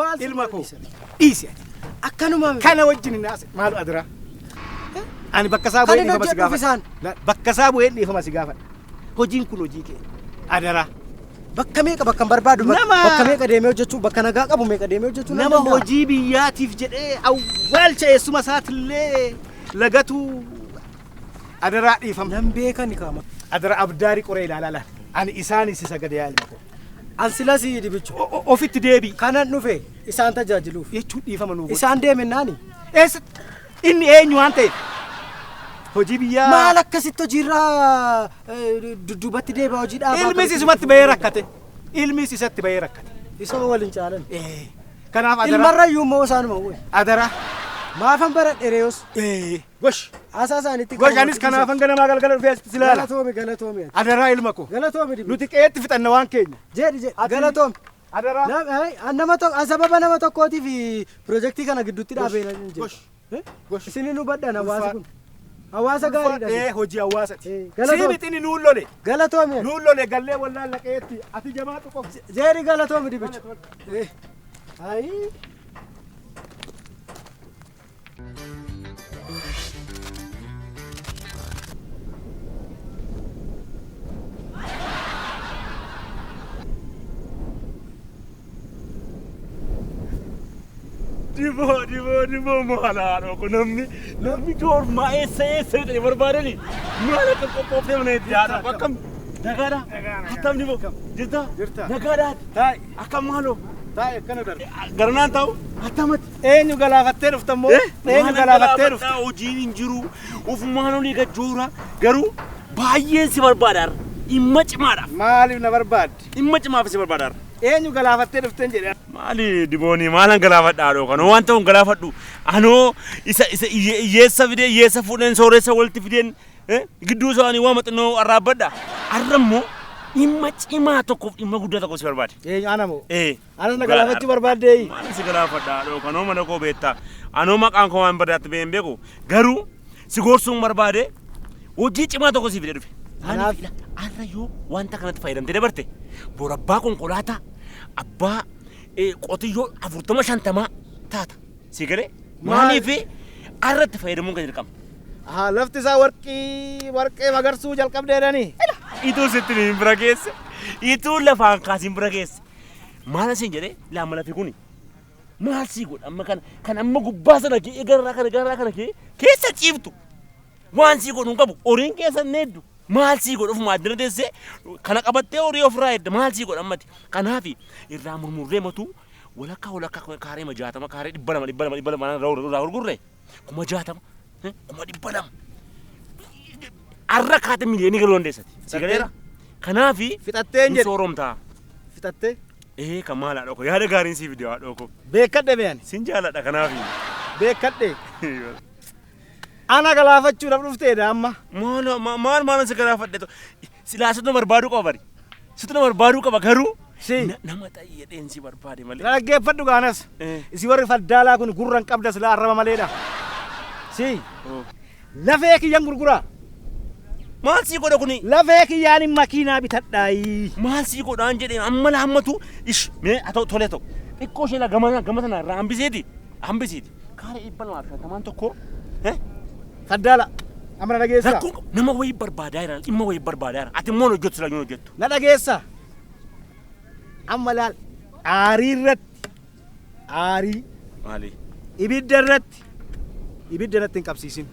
Maal Ilma koo dhiisi ati. Akkanuma miti. Kana wajjin hin haasa'e maalu adiraa. Ani bakka isaa Kan bu'ee inni dhiifama si hojjedhuuf gaafadha. isaan. Bakka isaa bu'ee dhiifama si gaafadha. Hojiin kun hojii kee. Adaraa. Bakka meeqa bakka hin barbaadu bakka meeqa deemee hojjechuu bakka nagaa qabu meeqa deemee hojjechuu nan Nama danda'a. hojii biyyaatiif jedhee awwaalcha eessuma isaatillee lagatu adaraa dhiifama. Nan beekani kaama. Adara abdaarii qoree ilaalaa laala. Ani isaanis isa gad yaa ilma koo. An silas dibichu. Ofitti deebii. Kanan dhufe isaan tajaajiluuf. Jechuun dhiifama nuu godhe. Isaan deemennaani. Eessa inni eenyu waan ta'eef hojii biyyaa. Maal akkasitti hojiirraa dudduubatti deebi'a hojii dhaabaa. Ilmis isumatti bahee rakkate. Ilmis isatti bahee rakkate. Isuma waliin caalan. Kanaaf adaraa. Ilmarra iyyuu immoo isaanuma uwe. Adaraa. Maafan baradhe reeyos. Gosh. Haasaa isaaniitti. Gosh anis kanaafan ganamaa galgala dhufee asitti si ilaala. Galatoomi galatoomi. Adaraa ilma koo. Galatoomi dibichu. Nuti qe'eetti fixanna waan keenya. Jedhi jedhi galatoomi. Adaraa. Nama tokko sababa nama tokkootiif pirojektii kana gidduutti dhaabee hin jedhu. Gosh. Isinin hubadhaan hawaasi kun. Hawaasa gaariidha. Ee hojii hawaasaati. Galatoomi. Sii miti inni nuun lole. Galatoomi. Nuun lole gallee wallaan laqeetti ati jabaatu qofa. Jeeri galatoomi dibichu. Ayi. Diboo diboo diboo maal haadha kun namni namni joormaa eessa eessa fixanii barbaadani maal akka qophooftee mana itti haadha akkam nagaadha attam diboo jirta nagaadha Taa'i. akkam maaloo Taa'i akkana darba. garanaan ta'u attamatti. Eenyu galaafattee dhufta immoo? Eenyu galaafattee dhufta? Hojiin hin jiru ofumaan olii gajjoora garuu baay'een si barbaada dhimma cimaadhaaf. Maaliif na barbaadde? Dhimma cimaaf si barbaada. Eenyu galaafattee dhufteen jedhe. Maali dibooni maalan galaafadha haadhoo kanoo waan ta'uun galaafadhu anoo isa isa hiyyeessa fidee hiyyeessa fuudheen sooressa walitti fideen gidduu isaanii waa maxinoo arraabbadha. Arra immoo dhimma cimaa tokkoof dhimma guddaa tokko si barbaade. Eenyu ana moo? Ee. Anas na galaafachuu barbaaddee? Maalan si galaafadha haadhoo kanoo mana koo beektaa anoo maqaan koo waan badaatti ba'een beeku garuu si gorsuun barbaade hojii cimaa tokko si fidee dhufe. Anaaf Arra yoo wanta kanatti fayyadamtee dabarte bor abbaa konkolaataa abbaa qotiyyoo 40 50 taata. Si galee maaliif arratti fayyadamuun kan dirqama. Haa lafti isaa warqii warqee magarsuu jalqabdeedhani. Ituu sitti hin bira keessa. Ituu lafaan kaasiin bira keessa. Maal asiin jedhee laama lafi kuni. Maal sii godha amma kana kan amma gubbaa sana kee garraa kana garraa kana kee keessa ciiftu. Waan sii godhu hin qabu horiin keessa hin eeddu. Maal sii godhu ofuma addana teessee kana qabattee horii ofirraa edda maal sii godha ammati. Kanaaf irraa murmurree matuu walakkaa walakkaa kaaree 60 kaaree 200 200 200 irraa gurgurre 60,000 200,000. Arra kaate miliyoonii galuu dandeessati. Si galeera? Kanaaf Fixattee hin jedhe. sooromtaa. Fixattee? Ee kan maal haadha koo yaada gaariin siif fide haadha koo. Beekkadhe beeyani. Sin jaaladha kanaaf. Beekkadhe. Ana galaafachuudhaaf dhufteedha amma. Maal maal maal si galaafadhe silaa situ barbaaduu qaba bari. Situ na barbaaduu qaba garuu. Nama ta'ii jedheen si barbaade malee. Na dhaggeeffadhu gaanas. Isi warri faddaalaa kun gurra hin qabda silaa arraba maleedha. Si. Lafee kiyyan gurguraa. Maal sii godha kuni? Lafee kiyyaan makiinaa bitadhaayi. Maal sii godhaan jedheen amma laammatu ish mee haa ta'u tolee ta'u. Xiqqoo ishee gama gama sana irraa hambisiiti. Hambisiiti. Kaaree 250 tokko. Faddaala. Amma na dhageessaa? Rakkoo nama wayii barbaadaa jira dhimma wayii barbaadaa jira. Ati immoo hojjettu silaa hojjettu. Na dhageessaa? Amma laal aarii irratti aarii. Maali? Ibidda irratti ibidda irratti hin qabsiisin.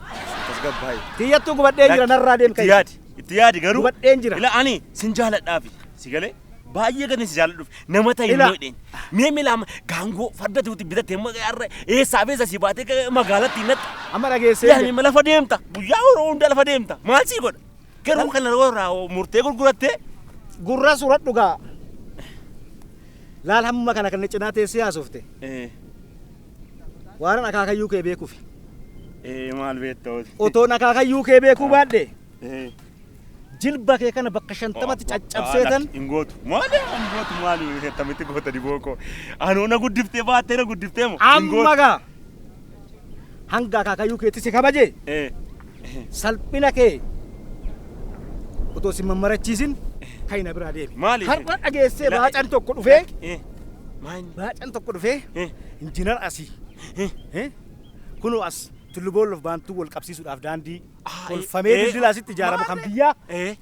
Tasgabbaayi. Tiyyattuu gubadheen jira narraa deem Itti yaadi. Itti yaadi garuu. Gubadheen jira. Ila ani sin jaaladhaafi si galee baay'ee gadi si jaaladhuuf nama ta'e Ila. immoo hidheen. Mee miila gaangoo farda tuuti bitattee har'a eessaa fi eessa si baatee magaalatti natti. Amma dhageessee Yaani lafa deemta guyyaa yeroo hunda lafa deemta maal sii godha. Garuu kana irraa murtee gurgurattee. Gurra suradhu gaa. Laal hamma kana kan cinaa teessee haasofte. Waan akaakayyuu kee beekuufi. Maal beektaa? Otoon akaakayyuu kee beekuu baadhe. Jilba kee kana bakka 50tti caccabseetan. Hin gootu. Maali hin gootu maali attamitti goota diboo koo. Anoo na guddiftee baattee na guddiftee moo? Amma gaa. Hanga akaakayyuu keetti si kabaje. Salphina kee otoo si mammarachiisin kan na biraa deemi. Maali? Har'a dhageessee baacaan tokko dhufee. Maal? Baacan tokko dhufee Eh. injiinar asii. Eh. Eh? Kunoo as Tullu Boolloof Baantuu wal qabsiisuudhaaf daandii Ah, tolfamee eh, dildila asitti ijaaramu kan biyyaa. Eh.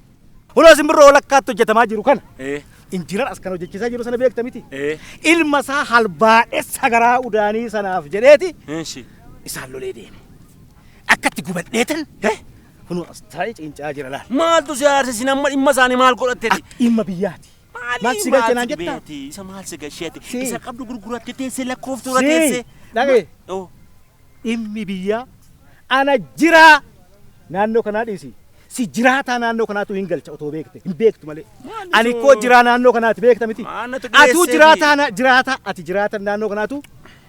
Kunoo simbirroo walakkaatti hojjetamaa jiru kana. Eh. Injiinar as kan hojjechiisaa jiru sana beekta miti. Eh. Ilma isaa halbaadhessa garaa udaanii sanaaf jedheeti Eeshi. isaan lolee deeme. Akkatti gubadheetan. Eh. Kunoo as taa'ee cincaa jira laal. Maaltu si aarse sin amma dhimma isaanii maal godhatteeti? Akka dhimma biyyaati. Maal si galche naan jettaa? Beeti, isa maal si galcheeti? Si. Isa qabdu gurguratte teessee lakkooftuura Si. teessee. Dhagaye. Oh. Dhimmi biyyaa ana jiraa naannoo kanaa dhiisi. Si jiraataa naannoo kanaatu hin galcha otoo beekte hin beektu malee. Maal Ani isoo- koo jiraa naannoo kanaati beekta miti. Maanatu Atuu dhiyeessee jiraataa jiraataa ati jiraata naannoo kanaatu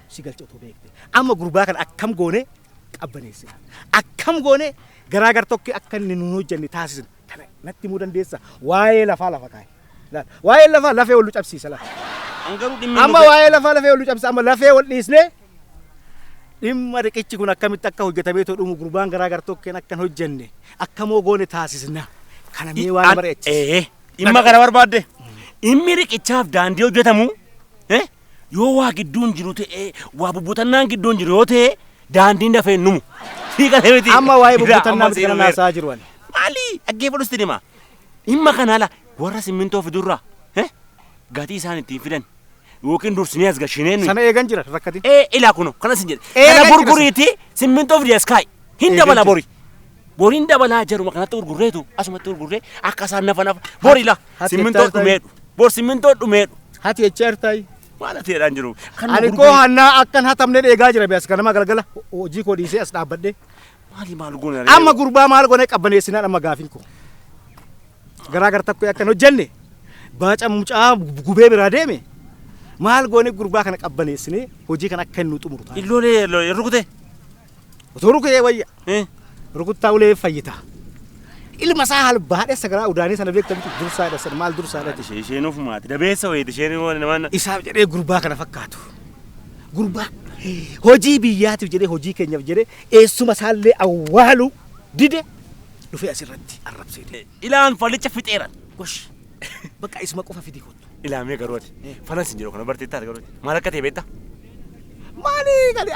si galcha otoo beekte. Amma gurbaa kana akkam goone qabbaneessina. Akkam goone garaa gar tokko akka inni nuun hojjenne taasisna. Kana natti himuu dandeessa. Waa'ee lafaa lafa kaa'e. Laal. Waa'ee lafaa lafee wal nu cabsiisa lafa. An garuu dhimmi Amma waa'ee lafaa lafee wal nu cabsiisa. Amma lafee wal dhiisnee dhimma riqichi kun akkamitti akka hojjetamee too dhumu gurbaan garaa gar tokkeen akka hin hojjenne akkamoo goone taasisna. Kana mee waan mari'achiisa. Eh, dhimma kana barbaadde. Dhimmi riqichaaf daandii hojjetamu eh, yoo waa gidduun jiru ta'e waa bubbutannaan gidduun jiru yoo ta'e daandiin dafee hin dhumu. Hiika miti. Amma waa'ee Irraa bubbutannaa amma miti kana seenuu naasaa jiru ani. Maali dhaggeeffadhu sitti hima. Dhimma kana ala warra simmintoo fidurraa eh, gatii isaan ittiin fidan yookiin dursinee as gashinee nuyi. Sana eegan jira rakkatin. Ee ilaa kuno kana sin jedhe. Ee, Kana eegan jira gurguriiti simmintoo fidi as kaa'i. Hin Eegan dabala jira. bori. Boriin dabalaa jaruma kanatti gurgurreetu asumatti gurgurree akka isaan nafa nafa bori la Hati simmintoo hektaara dhumeedhu. Bor simmintoo dhumeedhu. Hati jechaa jirtaayi. Maal ati jedhaan jiru. Kan Ani nu koo gurguru- hannaa akkan hatamne eegaa jira bees kanama galgala hojii koo dhiisee as dhaabbadhe. Maali maal goone Amma gurbaa maal goone qabbaneessinaan amma gaafiin koo. Garaa gar tokko akkan hojjenne baaca mucaa gubee biraa deeme maal goone gurbaa kana qabbaneessinee hojii kana akka inni nu xumuru ta'a. Illoolee rukute. Otoo rukutee wayya Eh. rukuttaa ulee fayyita. Ilma isaa halbaadhessa garaa udaanii sana beekta miti dursaadha sana maal dursaadha. Ishee isheen ofumaati dabeessa wayiiti isheen nama Isaaf jedhee gurbaa kana fakkaatu. Gurbaa hojii biyyaatiif jedhee hojii keenyaaf jedhee eessuma isaallee awwaalu dide dhufee asirratti arrabsee deeme. Ilaan falicha fixeera. Gosh bakka isuma qofa fidi kottu. Ilaamee garuu ati falan sin jedhu kana bartee taate garuu ati maal akka ta'e beektaa? Maali kan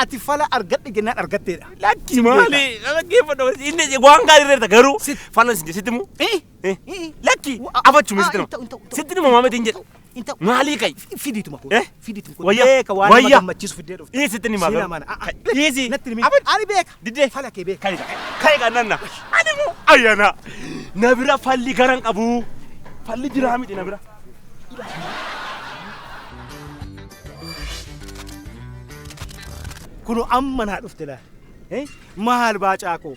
ati fala argadhe jennaan argatteedha. Lakki maali dhaggeeffadhu inni waan gaarii irra garuu falan sin jedhu sitti himu. Eh? Lakki afachuma sitti himu. Sitti himu maameti hin jedhu. Hin ta'u. Maalii ka'i? Fidiituma kottu. Eh? Fidiituma kottu. Wayya. Beeka waan nama Wayya. gammachiisu fiddee dhufte. Ii sitti himaa Seenaa garuu. mana. Dhiisi. Natti himi. Afach. Ani beeka. Diddee. Fala kee beeka. Ka'i ka'i kan nanna. Ani moo ayyaana. Na bira falli garan qabu. Falli jiraa miti na bira. Kunu amma naa dhufte laal. Eh? Maal baacaa koo?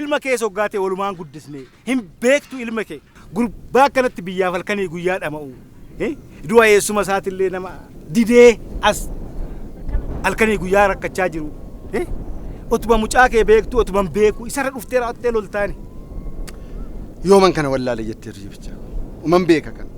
Ilma kee soggaatee walumaan guddisne. Hin beektu ilma kee. Gurbaa akkanatti biyyaaf halkanii guyyaa dhama'u. Eh? Du'a eessuma isaatillee nama didee as halkanii guyyaa rakkachaa jiru. Eh? Otuma mucaa kee beektu otuma hin beeku isarra dhuftee raawwattee loltaani. Yooman kana wallaale jetteetu jibicha. Uman beeka kana.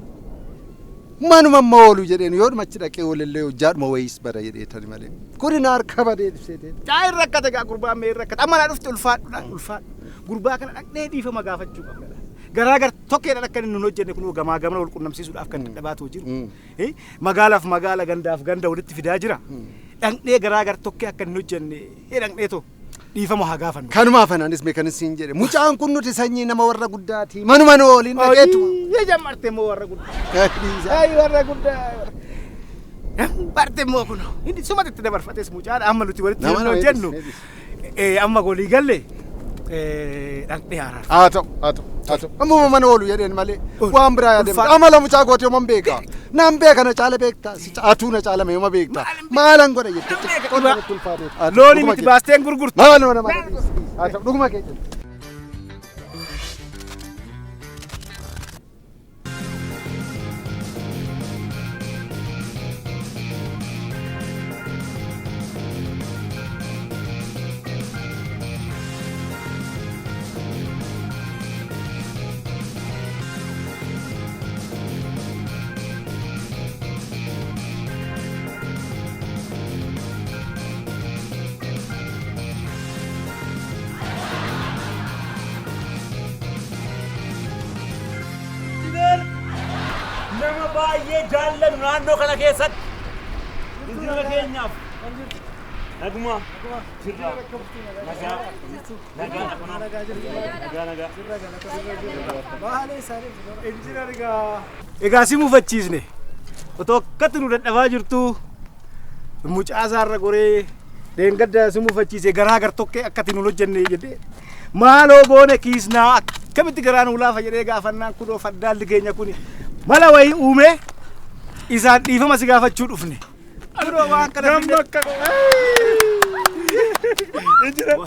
Manuma amma oolu jedheen yoodhuma achi dhaqee oolellee hojjaadhuma wayiis bara jedheetani malee. Kuni na harka badee ibseetee. Caa hin rakkate gaa gurbaan mee hin rakkate. Amma naa dhufte ulfaadhu dha ulfaadhu. Gurbaa kana dhaqnee dhiifama gaafachuu qabna. Garaa gar tokkeedhaan akka inni nun hojjenne kun gamaa gamana wal qunnamsiisuudhaaf kan dadhabaatu jiru. Eh, Magaalaaf magaala gandaaf ganda walitti fidaa jira. Dhaqnee garaa gar tokkee akka inni hojjenne dhaqnee too dhiifama haa gaafannu. Kanumaaf anaanis meekanis siin jedhe mucaan kun nuti sanyii nama warra guddaati. Manuma nu ooliin dhaqeetuma. Hojii jammarte immoo warra guddaa. Dhiisa. Ay warra guddaa. Barte immoo kun inni sumatti itti dabarfates mucaadha amma nuti walitti Nama hin hojjennu. Amma golii galle dhaqnee araarfa. Haa ta'u haa ta'u haa ta'u. Ammuma mana oolu jedheen malee waan biraa yaadeen. Ulfaadhu. Amala mucaa goote yooma beeka. Nan beeka na caala beekta. Si atuu na caala yooma beekta. Maalan godha jette. Qonna natti ulfaateetu. Haa ta'u, Looni dhuguma miti kee. baasteen gurgurtu. Maaluma nama dhiisi. Haa ta'u dhuguma kee jedhe. Nama baay'ee jaallannu naannoo kana keessatti. Guddina keenyaaf. Naguma. Sirraa. Nagaa. Nagaa. Nagaa nagaa. Injinar egaa. Egaa si mufachiisne. Otoo akkatti nu dadhabaa jirtu mucaa isaarra goree deengadda si mufachiise garaa gar-tokkee akkatti nu hojjenne jedhee maaloo goone kiisnaa akkamitti garaa nu laafa jedhee gaafannaan kunoo faddaalli keenya kuni mala wayii uume isaan dhiifama si gaafachuu dhufne. Kunoo waan kana Namni akka Injinar.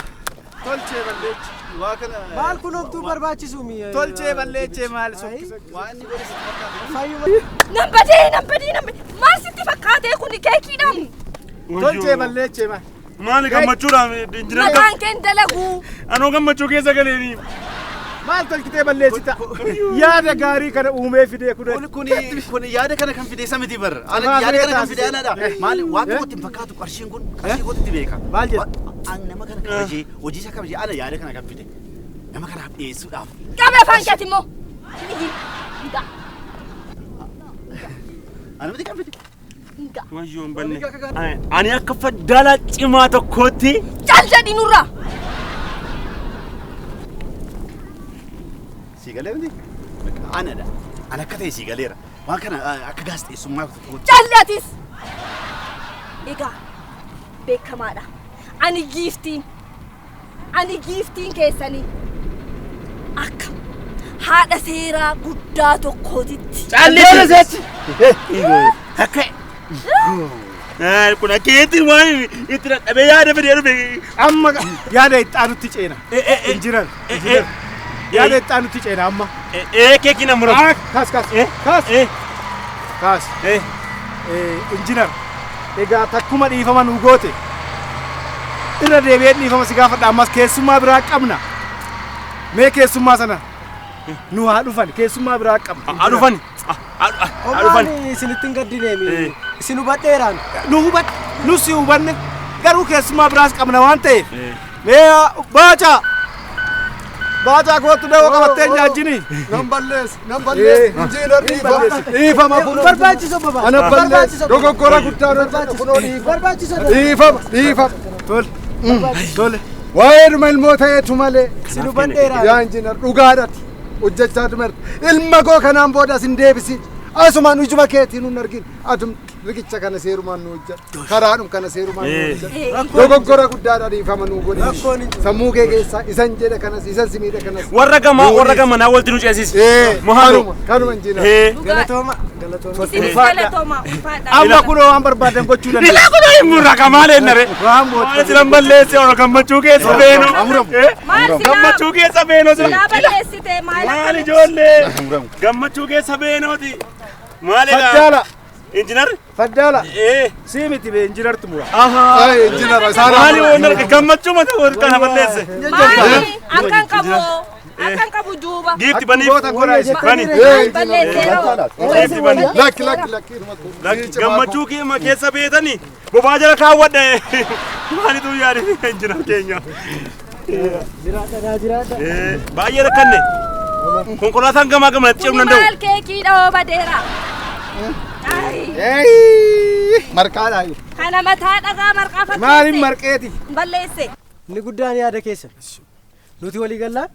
Tolchee balleechi. Waa kana. Maal kun homtuu barbaachisu mi? Tolchee balleechee maal sokkisa. Waan inni godhe sitti fakkaata. Fayyuma. Nan badee nan badee nan badee maal sitti fakkaatee kun keekiidhaam? Tolchee balleechee maal. Maali gammachuudhaan injinar Maqaan kee hin dalagu. Anoo gammachuu keessa galeeni. Maal tolchitee balleessita? Yaada gaarii kana uumee fidee kun. Kun yaada kana kan fide isa miti bar. Afaan Yaada kana kan fide taasise. anadha. Maali waan tokkotti hin fakkaatu qarshiin kun qarshii kootti beeka. Maal jedha? An nama kana kabajee hojii isaa kabajee ana yaada kana kan fide. Nama kanaaf dhiyeessuudhaaf. Qabe afaan keeti immoo. Hingaa. Ana miti kan fide. Hingaa. Wayyoo hin banne. Ani akka faddaalaa cimaa tokkootti Cal jedhi nurraa. Sii galee miti? Anadha. Ana akka ta'e sii galeera. Waan kana akka gaazexeessummaa tokkootti. Calli atis. Egaa beekamaadha. Ani giiftiin. Ani giiftiin keessanii akka haadha seeraa guddaa tokkootitti. Caalli. Akka kun akkeetti waan itti dadhabee yaada fidee dhufe. Amma yaada itti aanutti ceena. Injinar. Injinar. Yaada itti aanutti ceena amma. Keekii na muratu. Kaas kaas. Kaas. Kaas. Injinar. Egaa takkuma dhiifama nu goote. Irra deebi'ee dhiifama si gaafadha ammas keessummaa biraa qabna. Mee keessummaa sana nu haa dhufan keessummaa biraa qabna. Haa dhufan. Haa dhufan. Homaan isinitti hin gaddineemi. Isin hubadheeraan. Nu hubat nu si hubanne garuu keessummaa biraas qabna waan ta'eef. Mee baacaa. Baacaa kootu dawoo qabattee nyaajjini. Nan balleessa. Nan balleessa. Injiinar dhiifama. Dhiifama kunoo. Barbaachiso baba. Ana balleessa. Dogoggora guddaa hojjedhe kunoo dhiifama. Barbaachiso. Dhiifama. Dhiifama. Tole. Tole. Waa'ee dhuma ilmoo ta'eetu malee. Isin hubadheeraan. Yaa injiinar dhugaadhati. Hojjechaa dumarti. Ilma koo kanaan booda asin deebisi. Asumaan ijuma keetiin nun argin. Atum riqicha kana seerumaan nu hojjedhu. Karaadhum kana seerumaan nu hojjedhu. Dogoggora guddaadha dhiifama nu godhi. Rakkoon hin jiru. Sammuu kee keessaa isan jedhe kanas isan si miidhe kanas. Warra gamaa warra gamanaa walitti nu ceesisi. Mohaano. Kanuma kanuma injiinar. Galatooma. Galatooma. Isinis galatooma ulfaadha. Amma kunoo waan barbaadan gochuu dandeenya. Ilaa kunoo hin murra kamaal ennare. Waan mootii. Maal silan balleesse ora gammachuu keessa beeno. Maal silaa Gammachuu keessa beenoo sila. silaa balleessite maal Maal ijoollee gammachuu keessa beenooti. Maal egaa Faddaala. Injinar. Faddaala. Sii miti bee injinartu mura. Ay injiinar isaan. Maali waan gammachuu mata wal kana balleesse. Maali akkan qabu akkan qabu duuba. Giifti baniif. Goota godhaa isin. Bani. Balleesseeroo. Giifti bani. Lakki lakki lakki. Gammachuu keessa beetanii bobaa jala kaawwadhe. Maalitu yaade injinar keenya. Jiraadha jiraadha. Baay'ee rakkanne. Konkolaataan gamaa gamanatti ce'uu Kuni danda'u. maal keekiidha oo badeera. Marqaadha. Kana mataa dhagaa marqaa fakkeesse. Maaliin marqeeti? Balleesse. Inni guddaan yaada keessan. Nuti walii gallaan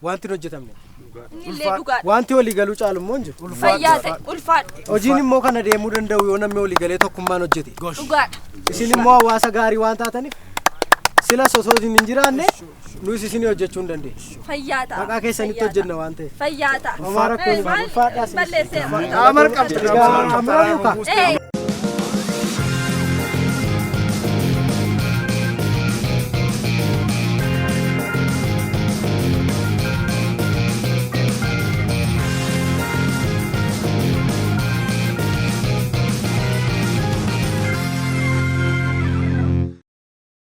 wanti hin hojjetamne. Inni illee dhugaadha. Wanti walii galuu caalu immoo hin jiru. Fayyaa ta'e ulfaadha. Hojiin immoo kana deemuu danda'u yoo namni walii galee tokkummaan hojjete. Dhugaadha. Isin immoo hawaasa gaarii waan taataniif silas osoo isin hin jiraanne nus isinii hojjechuu hin dandeenye. Fayyaa ta'a. Maqaa keessanitti hojjenna waan ta'eef. Fayyaa ta'a. Homaa rakkoon hin qabu. Ulfaadhaa isinis. Balleesseera. Qaamar qabdi. Egaa ammaa duukaa. Ee.